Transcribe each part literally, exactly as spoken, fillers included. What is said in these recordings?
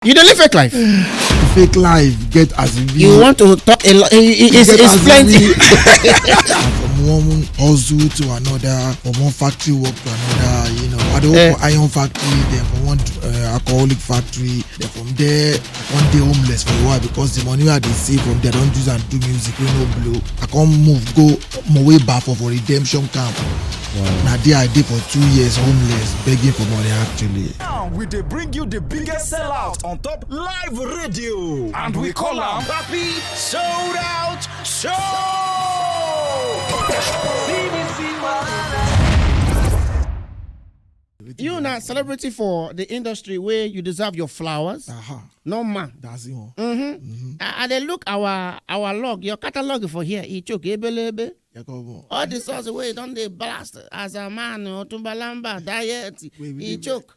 You dey live fake life. Fake life get as e be. You want to talk a lot. It's, Get it's as e plenty. be. From one hustle to another, from one factory work to another. You know, I dey work Eh. for iron factory, then for one uh, alcoholic factory, then from there, one day homeless for a while because the money wey I dey save from there, I don use am do music wey no blow. I come move go Mowe Bafo for redemption camp. Na there I dey for two years homeless, begging for money actually. Now we dey bring you the biggest sellout on top live radio, and we call am Papi Sold Out Show. You na celebrity for the industry where you deserve your flowers. Aha, No man. that's it one. I, I dey look our our log, your catalog for here. E choke ebelebe. Yeah, come on. All the songs wey don dey blast as a man, Otunba Lamba, Diet, Wait, wait, e wait. choke,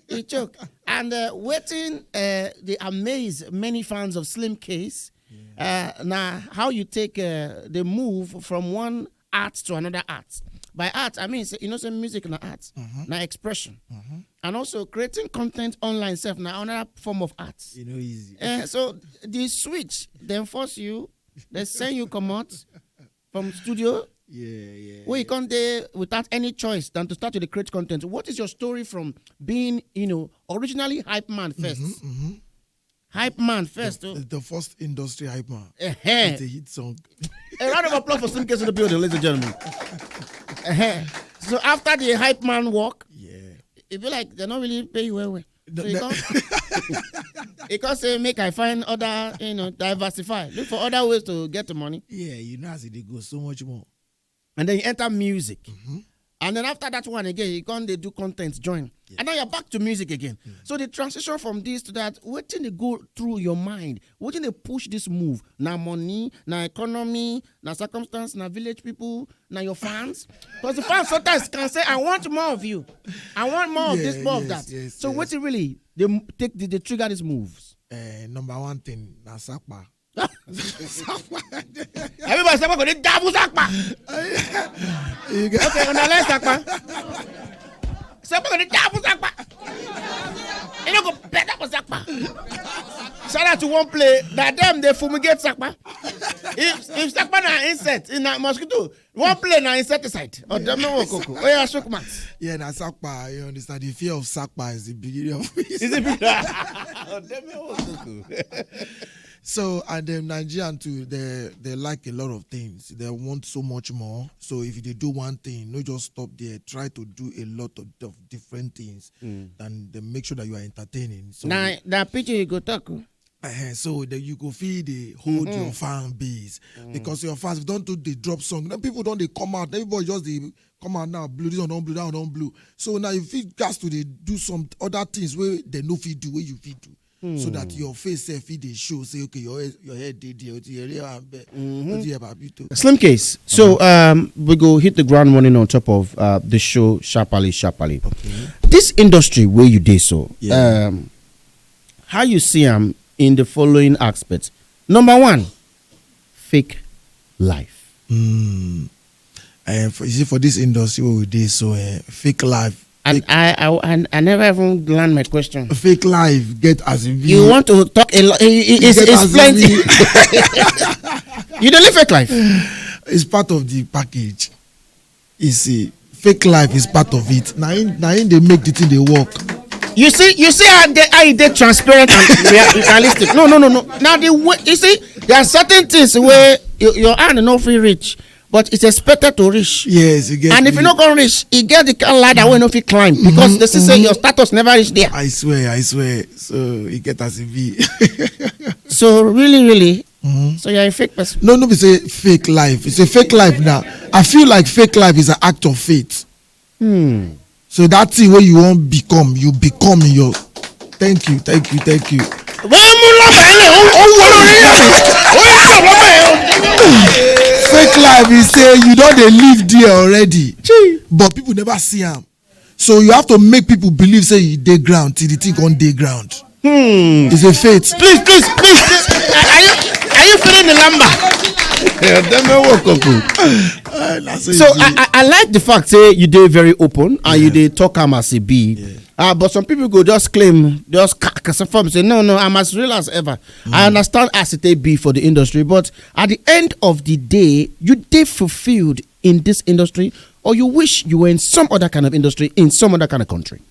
e choke. And uh, wetin uh, dey amaze many fans of Slim Case uh, na how you take uh, the move from one art to another art. By art, I mean say, you know say music na art, na expression, and also creating content online sef na another form of art. You know, easy. Uh, so the switch dem force you, dem send you comot from studio Yeah, yeah. wey you come dey without any choice than to start to dey create content. What is your story from being, you know, originally hype man first? Hype man first. Oh. The, the first industry hype man. Ehen. It's a hit song. A round of applause for Slim Case in the building, ladies and gentlemen. Ehen. So after the hype man work, Yeah. e be like dem no really pay you well well. So The- you the- come, you come say make I find other, you know, diversify, look for other ways to get the money, Yeah, you know as it dey go so much more. And then you enter music. And then after that one again, you come dey do content join. And now you're back to music again. So the transition from this to that, wetin dey go through your mind? Wetin dey push this move? Na money, na economy, na circumstance, na village people, na your fans? Because the fans sometimes can say, "I want more of you. I want more of this, Yeah, more of yes, that." yes, So yes. Wetin really dey m- take the, the trigger this moves? Uh, number one thing, na sapa. Everybody say, "We're gonna double Sakpa." You get- Okay, on the left Sakpa. Say, "We're gonna double Sakpa." You know, go better for Sakpa. Shout out to one play that them they fumigate Sakpa. If if Sakpa na insect, in a mosquito, one play na insecticide. Oh, dem no work, Koko. Oh yeah, shook man. Yeah, na sapa. You understand? The fear of sapa is the beginning of it. Is it big? Oh, dem no work, Koko. So and then Nigerian too, they they like a lot of things. They want so much more. So if you dey do one thing, no just stop there. Try to do a lot of, of different things, and then make sure that you are entertaining. So Na na pidgin you go talk. Oh. Uh, so that you go feel the hold your fan base because your fans don't do the drop song. Then people don't they come out. Everybody just they come out now. Blue this one don't blue, that one don't blue. So now you feel gas to they do some other things where they no fit do where you fit do. So that your face self fit dey show say okay your head your head dey there wetin your real hand be wetin your babi to. Slim Case. So um, we go hit the ground running on top of uh, the show sharply, sharply. This industry where you dey so, Yeah. Um, how you see am in the following aspects? Number one, fake life. Uh, for, you see for this industry where we dey so uh, fake life. And I, I, I, I never even land my question. Fake life get as e be. You want to talk a lot. It's, Get it's as e plenty. be. You don't live fake life. It's part of the package. You see, fake life is part of it. Na him na him dey make the thing dey work. You see, you see how they how they transparent and rea- realistic. No, no, no, no. Now the way you see, there are certain things where you, your hand no free reach, but it's expected to reach. Yes, you get And if you me. no go reach, you get the kind ladder wey no fit climb because they see say your status never reach there. I swear, I swear. So you get as e be. So really, really, so you're a fake person. No, no be say fake life. It's a fake life now. I feel like fake life is an act of faith. So that thing where you won't become, you become in your. Thank you, thank you, thank you. Wọ́n mú lọ́bàá ilé owó lórí yàrá. Ó yà lọ́bàá yẹn. Fake life is say you don dey live there already, but people never see am. So you have to make people believe say you dey ground till the thing come dey ground. It's a faith. Please, please, please, please. Are you are you feeling the lamba? Dem no work up o. Ah, na so So e be. I, I, I like the fact say you dey very open and you dey talk am as e be. Ah, but some people go just claim, just ca- ca- confirm, say, "No, no, I'm as real as ever." I understand as it may be for the industry, but at the end of the day, you dey fulfilled in this industry, or you wish you were in some other kind of industry, in some other kind of country.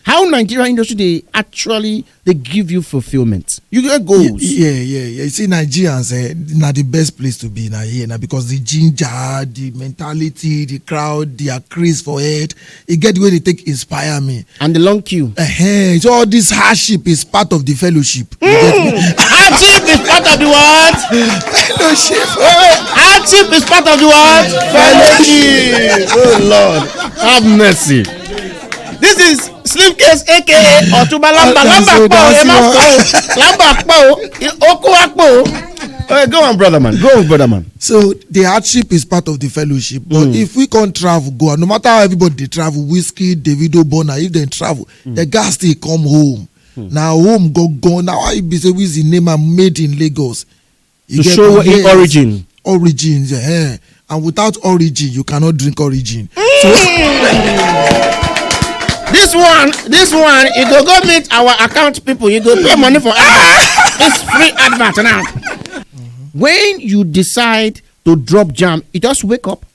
How Nigeria industry dey actually dey give you fulfillment? You get goals. Yeah, yeah, yeah. You see, Nigerians, eh, na the best place to be na here na, because the ginger, the mentality, the crowd, their craze for head, e get the way they take inspire me. And the long queue. Uh-huh. So all this hardship is part of the fellowship. You get me? Hardship is part of the what? Fellowship. Hardship is part of the what? Fellowship. Oh Lord, have mercy. This is Slim Case, A K A Otuba Lamba. Lamba po, Emma po, Lamba po, Oku Akpo. Go on, brother man. Go on, brother man. So the hardship is part of the fellowship. But mm. if we can't travel, go, no matter how everybody they travel, Whiskey, Davido, Bonner, if they travel, mm. the guys they come home. Mm. Now home go gone. Now I be say with the name I'm made in Lagos. You to show what yes, origin. Origins, yeah. And without origin, you cannot drink origin. Mm. So, this one, this one, you go go meet our account people. You go pay money for advert. It's free advert now. When you decide to drop jam, you just wake up.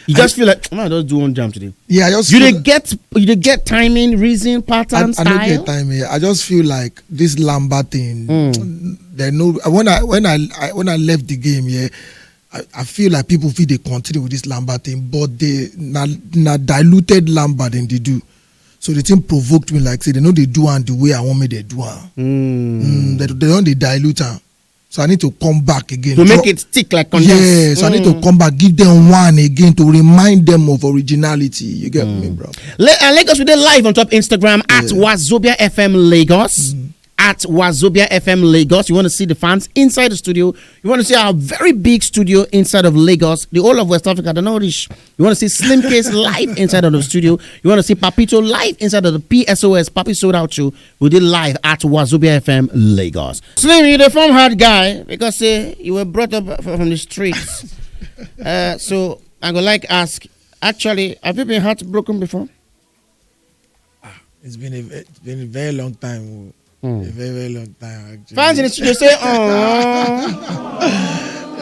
You just I, feel like, "Man, I just do one jam today." Yeah, I just you dey get you dey get timing, reason, pattern, I, style. I don't get timing. I just feel like this Lamba thing. Mm. They know when I when I, I when I left the game, yeah, I, I feel like people feel they continue with this Lamba thing, but they na na diluted Lamba than they do. So the thing provoked me like say they know they do and the way I want me they do am. Mm. Mm, they, they don't they dilute am. So I need to come back again to make it stick like condensed. Yeah, so mm. I need to mm. come back, give them one again to remind them of originality. You get mm. me, bro? Le- uh, Lagos, we dey live on top Instagram at yeah. Wazobia F M Lagos. Mm. At Wazobia F M Lagos. You want to see the fans inside the studio. You want to see our very big studio inside of Lagos. The whole of West Africa, the Nordish. You want to see Slim Case live inside of the studio. You want to see Papito live inside of the P S O S, Papi Sold Out Show. We did live at Wazobia F M Lagos. Slim, you the form hard guy because say you were brought up f- from the streets. Uh, so I go like ask, actually, have you been heartbroken before? It's been a ve- it's been a very long time. Oh. A very very long time actually. Fans in the studio say, "Oh,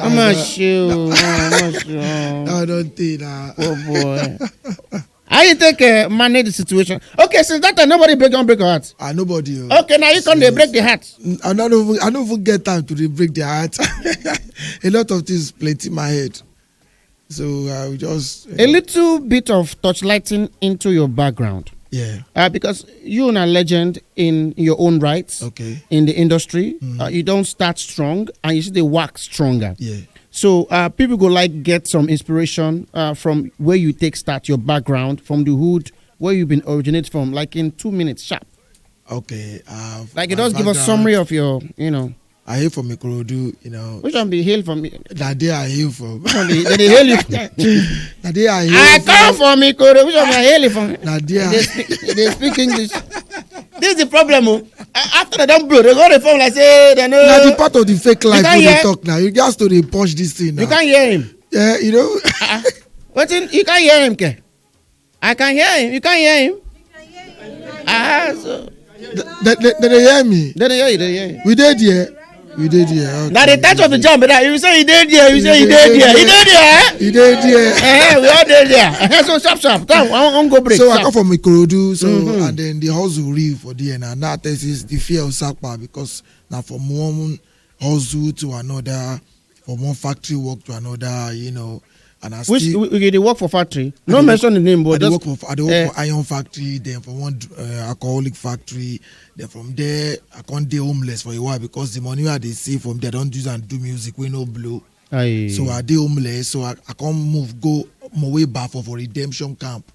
I'm not sure. I'm not sure." No, I don't think that. Oh boy. How you take uh, manage the situation? Okay, since that time nobody break don break your heart. Ah, nobody. Oh. Okay, now you come dey break the heart. I don't even I don't even get time to dey break the heart. A lot of things plenty my head, so I will just. Uh, a little bit of torchlighting into your background. Yeah. Uh, because you are a legend in your own right. Okay. In the industry, mm. uh, you don't start strong, and you see the work stronger. Yeah. So uh, people go like get some inspiration uh, from where you take start, your background, from the hood where you been originate from, like in two minutes sharp. Okay. Uh, like it does give us summary of your, you know. I hail from Ikorodu, you know. Which one be hail from? That day I hail from. Which one be, they hail you. That day I hail I from. Come from Ikorodu. Which one be I hail you from? That day I. They speak, they speak English. This is the problem. Oh. After they don't blow, they go the phone like say they know. Now the part of the fake life wey dey talk now. You just to dey punch this thing now. You can't hear him. Yeah, you know. Uh-uh. What in, you can't hear him, ke? I can hear him. You can't hear him. Ah, so. They, they, they, they hear me. They, they hear you. They hear you. We did here. We did here. Okay. Now the touch of the jump, that you say he did there, you say he did there, he did there. He did there. Eh, we all did there. So sharp, sharp. Time I won't go break. So sharp. I come from Ikorodu, so mm-hmm. and then the hustle real for there now. Now this is the fear of Sakpa because now from one hustle to another, from one factory work to another, you know. And I which still, we, we dey work for factory. No mention the name, but I dey just work for I dey work eh. for iron factory, then for one uh, alcoholic factory, then from there I can't dey homeless for a while because the money I dey save from there I don't use and do music we no blow. Aye. So I dey homeless, so I, I can't move go my way back for, for redemption camp.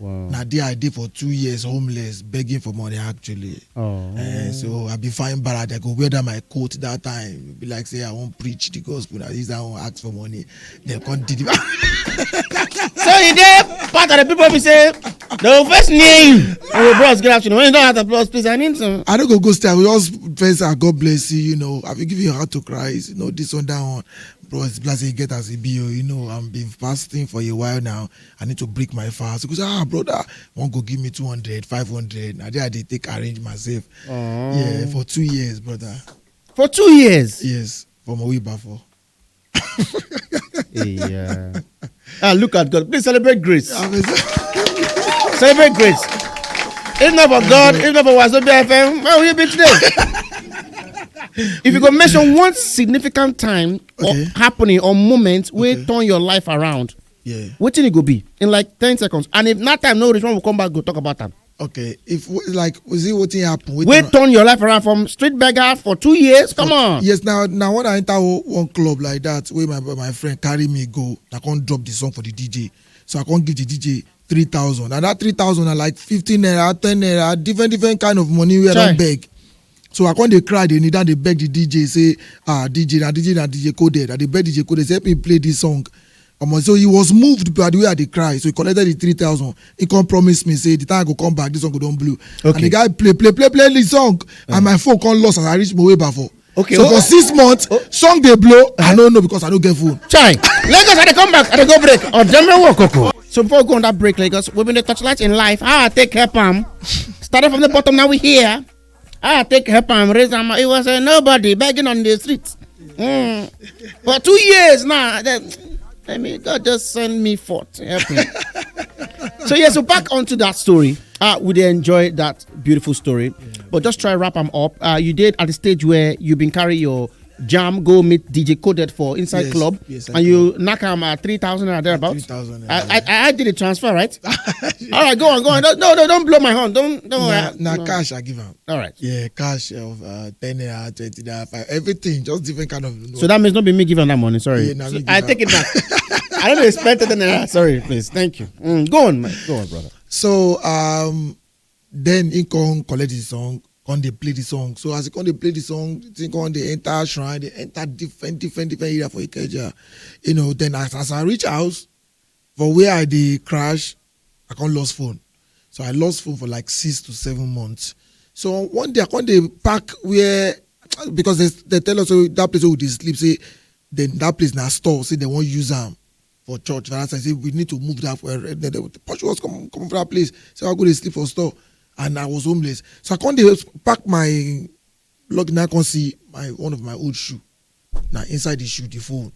Wow. Na there I dey for two years homeless, begging for money actually. Oh. Uh, so I be fine bad. I go wear that my coat that time. Be like say I won't preach the gospel. I use that one ask for money. They can't deliver. So you there, part of the people be say, they will first near you. Oh, bros, good afternoon. When you don't have the bros, please, I need some. I don't go go stay. I will just first, ah, God bless you. You know, I will give you a heart to cry. You know, this one, that one. Bro, it's blessed you get as a B O. You know, I've been fasting for a while now. I need to break my fast. He goes, "Ah, brother, won't go give me two hundred, five hundred." Now there I dey take arrange myself. Yeah, for two years, brother. For two years. Yes, for my way before. Yeah. Ah, look at God. Please celebrate grace. Celebrate grace. If not for God, if not for Wazobia F M, where will you be today? If you go mention one significant time or Okay. happening or moment where Okay. turn your life around, Yeah. wetin e go be in like ten seconds? And if not time no reach, when we come back, go talk about am. Okay. If w- like, is it what thing happen? Wait Wey on- turn your life around from street beggar for two years? Come on. Yes, now now when I enter o- one club like that, where my my friend carry me go, I can't drop the song for the D J. So I can't give the D J three thousand. And that three thousand are like fifteen naira, ten naira, different different kind of money we Chai. don't beg. So I can't dey cry, they need and they beg the D J, say, "Ah, D J, na D J, na D J Coded." And they beg D J Coded, say, "Help me play this song." Um, so he was moved by the way I dey cry. So he collected the three thousand. He come promise me, say, "The time I go come back, this song go don blow." And Okay. The guy play, play, play, play the song. And my phone come lost as I reach Mowe Bafo. Okay, So oh. For six months, song dey blow. I don't know because I don't get phone. Chai, Lagos, I dey come back, I dey go break. Odemre Wokoko. So before we go on that break, Lagos, we've been the torchlight in life. How I take help am? Started from the bottom, now we here. How I take help am, raise am. It was a nobody begging on the street. Mm. For two years now, then, I mean, God just send me forth. Help me. So yeah, so back onto that story. Uh, we dey enjoy that beautiful story, but just try wrap am up. Uh, you did at the stage where you been carry your jam go meet D J Coded for inside Yes, club, yes, I and you knock am at three thousand and thereabouts. Three thousand. I, I I did the transfer, right? All right, go on, go on. No, no, no, don't blow my horn. Don't don't. Na, uh, na no. Cash I give am. All right. Yeah, cash of uh, ten naira, twenty naira, five, everything, just different kind of note. So that means not be me giving that money. Sorry. Yeah, na me I give take it back. I don't expect it. Sorry, please. Thank you. Mm, go on, man. Go on, brother. So um, then he come collect the song, come they play the song. So as he come they play the song, the thing come they enter shrine, they enter different, different, different area for Ikeja. You know, then as, as I reach house, for where I dey crash, I come lost phone. So I lost phone for like six to seven months. So one day I come dey pack where, because they, they tell us, "Oh, that place where we dey sleep, say then that place na store, say they won't use am for church." And I say, "We need to move that for the church was come come from that place." So I go dey sleep for store, and I was homeless. So I come dey pack my luggage, now I come see my one of my old shoe. Now inside the shoe, the phone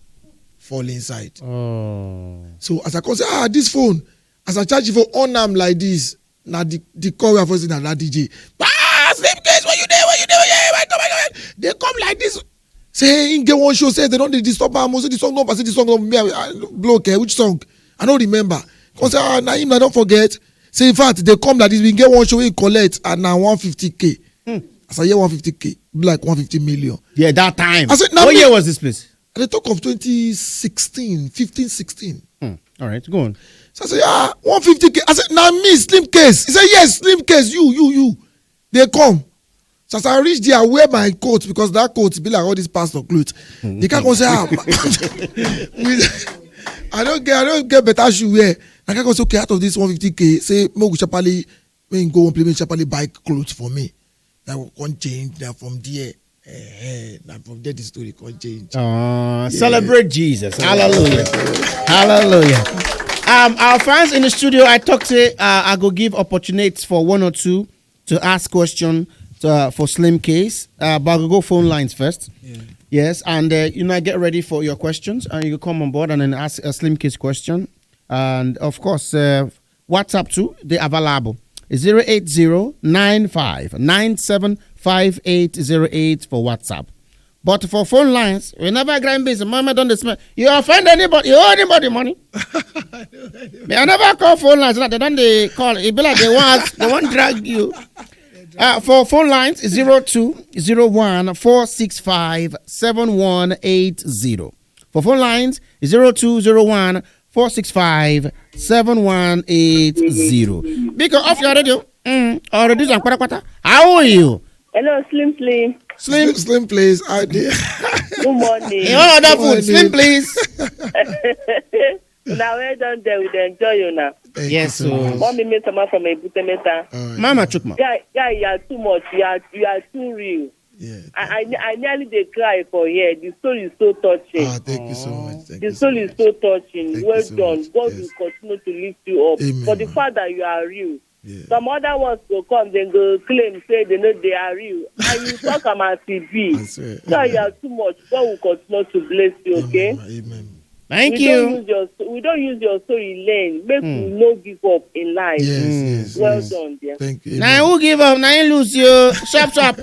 fall inside. Oh. So as I come say, "Ah, this phone," as I charge the phone on am like this, now the the call we are first na that D J. "Ah, Slim Case, where you there? Where you there? Where you there? Come, come, come." They come like this. Say he get one show, say they don't dey disturb am. Say the song number, say the song number. Me, I, I blow, okay, which song? I don't remember. Come say, "Ah, na him, I don't forget." Say in fact, they come like this. We get one show, we collect, and now one fifty k. As I hear one fifty k, be like one fifty million. Yeah, that time. I said, "Now What me- year was this, please? I dey talk of twenty sixteen, fifteen, sixteen. Hmm. All right, go on. So I say, "Ah, one fifty k." I said, "Now me, Slim Case." He said, "Yes, Slim Case, you, you, you." They come. So as I reach there, I wear my coat because that coat be like all these pastor clothes. The guy come say, "Ah, we, I don't get, I don't get better shoe wear." I can go say, "Okay, out of this one fifty k, say make we sharply, make go one place, make sharply buy clothes for me." That will come change. Now from there, eh, eh, now from there the story come change. Uh, Celebrate Jesus. Hallelujah. Hallelujah. Um, our fans in the studio, I talked to, uh, I go give opportunities for one or two to ask question to, uh, for Slim Case. Uh, but I go go phone lines first. Yes, and uh, you know, get ready for your questions, and you can come on board and then ask a Slim Case question. And of course, uh, WhatsApp too, they available. Zero eight zero nine five nine seven five eight zero eight for WhatsApp. But for phone lines, we never grind beans. Mama don't dey smell. You offend anybody? You owe anybody money? Me, I never call phone lines. Like they don't they call. It be like they want they want drag you. Uh, for phone lines, zero two zero one four six five seven one eight zero. For phone lines, zero two zero one four six five seven one eight zero. Because off your radio, mm, or reduce am kpatakpata. How are you? Hello, Slim Slim. Slim. Slim, please. I did. Good morning. Hey, all other Morning. food, Slim, please. Now well done there, we dey enjoy you now. Yes, so Mommy me someone from Ebutemeta. All right. Mama Chukma. Guy, guy, you are too much. You are you are too real. Yeah. I, I, I nearly dey cry for here. The story is so touching. Ah, thank you so much. Thank The you so story is much. So touching. Thank Well you so done. Much. God Yes. Will continue to lift you up. Amen, For the ma. Fact that you are real. Yeah. Some other ones go come, then go claim say they know they are real. And you talk am as e be. I swear. So you are too much. God will continue to bless you, okay? Amen. Ma. Amen. Thank we you. Don't use your sto- we don't use your story learn. Make we no give up in life. Yes, yes. Well yes. Done, dear. Thank you. Now Amen. Who give up? Now you lose you. Sharp sharp.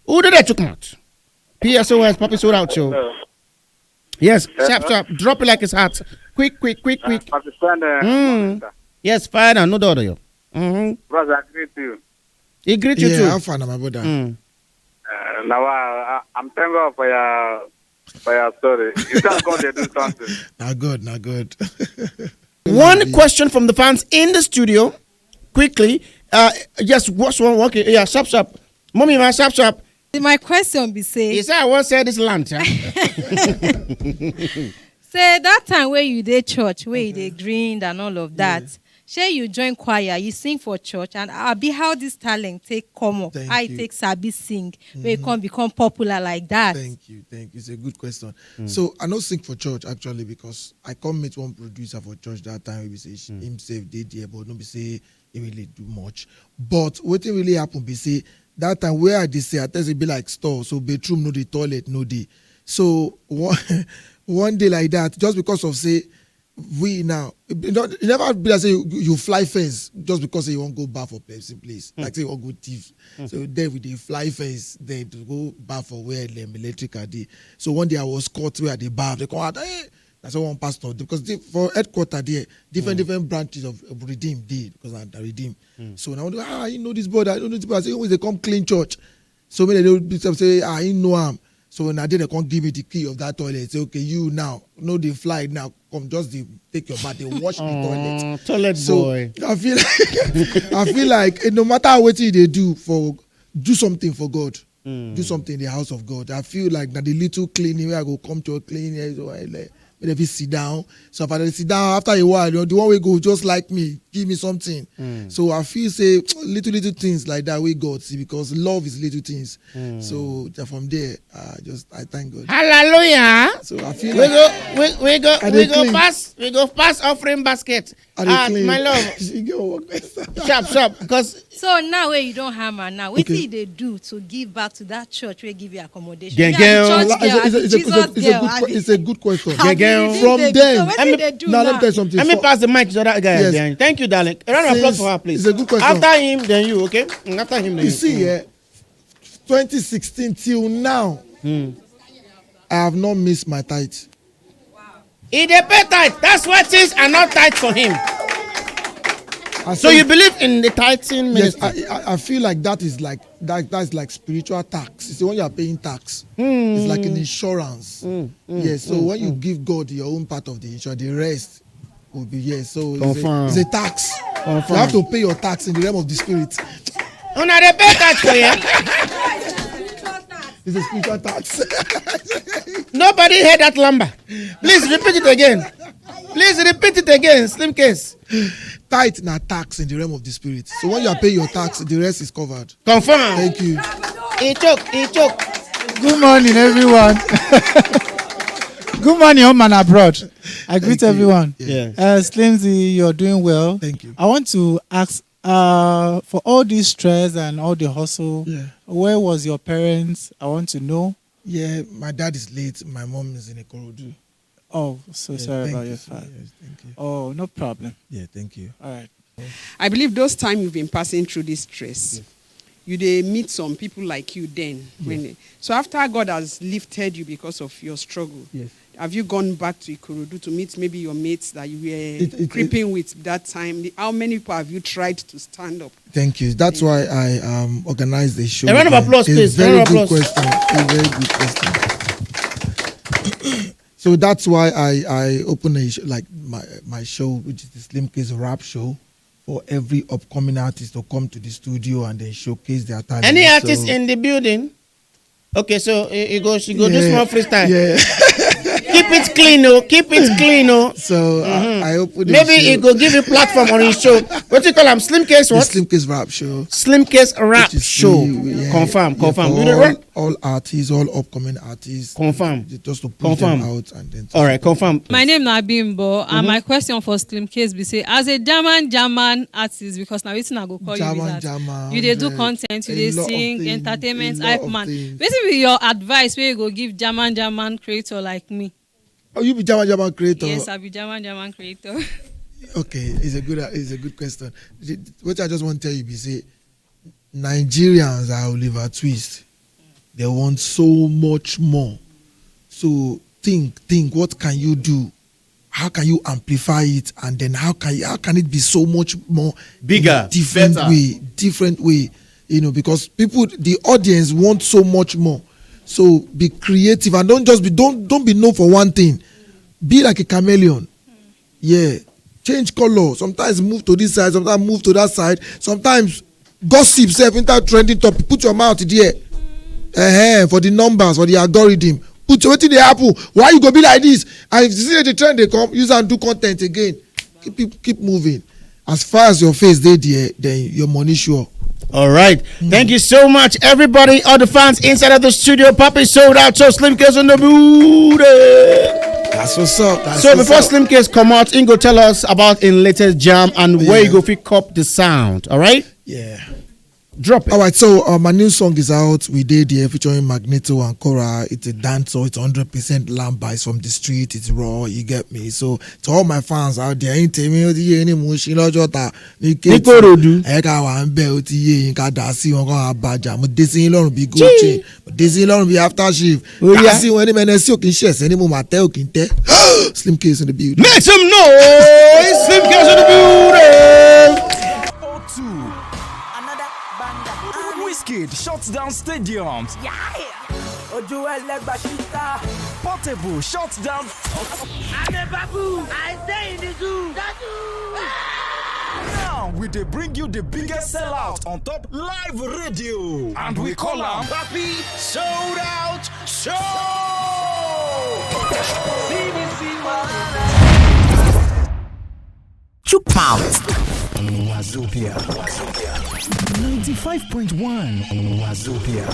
Who did that took out? P S O S, Papi Sold Out Show. Yes, sharp sharp. Drop it like it's hot. Quick, quick, quick, quick. Pakistan, uh, Mm. Yes, fire now. No daughter you. Mm-hmm. Bros, I greet you. He greet you Yeah, too. How far, my brother? Mm. Uh, now I, I, I'm thank God for your for your story. You thank God they do something. Not good, not good. One question from the fans in the studio, quickly. Uh, yes, what's one? Okay, yeah, sharp sharp. Mommy, man, sharp sharp. My question be say, He said I want to sell this land. Huh? say that time where you dey church, where you dey grind and all of that, shey you join choir, you sing for church, and abi how this talent take come up? Thank How you. It take sabi sing, where you come become popular like that? Thank you, thank you. It's a good question. So I no sing for church actually because I come meet one producer for church that time. We say she himself did there, but no be say he really do much. But wetin really happen be say that time where I dey say I tell say e be like store, so bedroom no dey, toilet no dey. So one one day like that, just because of say we now, you know, you never be like say you, you fly fence just because say you wan go baff for person place, like say you wan go thief. So then we dey fly fence then to go baff for where dem electrical dey. So one day I was caught where I dey baff. They come out, hey, that's one pastor because they, for headquarter there, different different branches of, of Redeem dey because I, I Redeem. So now ah, you know this brother, you know this brother. Say always they come clean church. So many they will say ah, he know am. So now they come give me the key of that toilet. Say okay, you now no dey fly now. Come just dey take your bath, dey wash the toilet. Mm, toilet So boy. I feel like I feel like eh, no matter what you they do for do something for God. Do something in the house of God. I feel like that the little cleaning where I go come to clean here, so I like maybe sit down. So if I sit down after a while, you know, the one way go just like me, give me something. So I feel say little little things like that we God see because love is little things. So from there, I just I thank God. Hallelujah. So I feel We like go, we, we go, I we dey go clean. Pass, we go pass offering basket. I dey Ah, clean. My love, She get work better. Sharp, sharp, because So now where you don hammer now, wetin Okay. You dey do to give back to that church wey give you accommodation? Gege You are o. the church It's a, girl, it's a, it's a, Jesus it's a, girl, good, que- abi? it's a good question. Abi Gege o. you dey From do? then, So wetin Let me- you dey do Now let me now? tell you something. Let me For- pass the mic to the other guy Yes. behind. Thank you, darling. A round of applause Since- for her, please. It's a good question. After him, then you, okay? Mm, After him, then You you. see, eh, twenty sixteen till now, I have not missed my tithe. He dey pay tithe. That's why things are not tight for him. I So say- you believe in the tithing Yes, ministry? I, I, I feel like that is like that that's like spiritual tax. You see, when you are paying tax, it's like an insurance. Yes. So when you give God your own part of the insurance, the rest will be yes. So it's a, Confirm. It's a tax. Confirm. You have to pay your tax in the realm of the spirit. Una dey pay tax for here? It's a spiritual tax. Nobody heard that number. Please repeat it again. Please repeat it again, Slim Case. Tithe na tax in the realm of the spirit. So when you are paying your tax, the rest is covered. Confirm. Thank you. He choke, he choke. Good morning, everyone. Good morning, home and abroad. I greet you. Everyone. Yes. Uh, Slimzy, you're doing well. Thank you. I want to ask uh, for all this stress and all the hustle, Yeah. Where was your parents? I want to know. Yeah, my dad is late. My mom is in Ikorodu. Oh, so Yeah, sorry thank about you, your sir. father. Yes, thank you. Oh, no problem. Yeah, thank you. All right. I believe those time you've been passing through this stress, you dey meet some people like you then. When they- so after God has lifted you because of your struggle, Yes. Have you gone back to Ikorodu to meet maybe your mates that you were It- it- creeping with that time? The- How many people have you tried to stand up? Thank you. That's why I um, organized the show. A round of then. applause, A please. Very Round of good applause. Question. A very good question. So that's why I I open a sh- like my my show, which is the Slim Case Rap Show, for every upcoming artist to come to the studio and then showcase their talent. Any So- artist in the building? Okay, so you go, she go do Yeah. Small freestyle. Yeah. Keep Keep it clean, oh. Keep it clean, oh. So I, I open the Maybe show. It go give you platform on his show. What you call him? Slim Case The what? Slim Case Rap Show. Slim Case Rap Which is Show. me, yeah. Confirm, Yeah, confirm. for You dey all, run? All artists, all upcoming artists. Confirm. They just to push Confirm. them out and then. To All right, confirm. My name na Bimbo, and my question for Slim Case be say, as a German German artist, because na wetin I go call you be German, that. German, You dey do yeah. Content, you A dey lot of sing, things, entertainment, a lot hype of man. Things. Wetin be your advice wey you go give German German creator like me? Oh, you be German German creator. Yes, I be German German creator. Okay, it's a good it's a good question. The- What I just want to tell you be say Nigerians are Oliver Twist. They want so much more. So think, think. What can you do? How can you amplify it? And then how can you, how can it be so much more in a Bigger, different better. Way, different way? You know, because people, the audience want so much more. So be creative and don't just be don't don't be known for one thing. Be like a chameleon. Yeah, change color. Sometimes move to this side. Sometimes move to that side. Sometimes gossip sef enter trending topic. Put your mouth there. Uh-huh, for the numbers, for the algorithm. Put wetin dey happen. Why you go be like this? And if you see the trend dey come, use and do content again. Keep keep, keep moving. As far as your face dey there, then your money sure. All right. Thank you so much, everybody. All the fans inside of the studio. Poppy sold out. So Slim Case in the building. That's what's up. That's So what's before up. Slim Case come out, he go tell us about in latest jam and where Yeah. you go fit cop the sound. All right. Yeah. Drop it. All right, so uh, my new song is out. We did there featuring Magneto and Cora. It's a dancer. It's hundred percent lamba. It's from the street. It's raw. You get me. So to all my fans out there, ain't tell me what you any motion lọ́jọ́ ta ní Ní Kòròdú. Ẹ ká wà ń bẹ̀ ó ti yé yín ká dá sí wọn kó wá bàjá. Mo dé sí yín lọ́rùn bíi gold chain. Mo dé sí yín lọ́rùn bíi after shave. Ó yá. Dá sí wọn ní mẹ́nẹ́ sí òkè ṣẹ̀ sẹ́ni mo máa tẹ́ òkè ń tẹ́. Slim Case in the building. Make some noise. Slim Case in the building. Another banger. Wizkid shuts down stadiums. Ojú ẹlẹ́gbà ṣíta. Portable shuts down. I'm a babu. I stay in the zoo. Now we dey bring you the biggest sellout on top live radio. And we call am Papi Sold Out Show. Chook mouth. Wazobia. ninety-five point one Wazobia.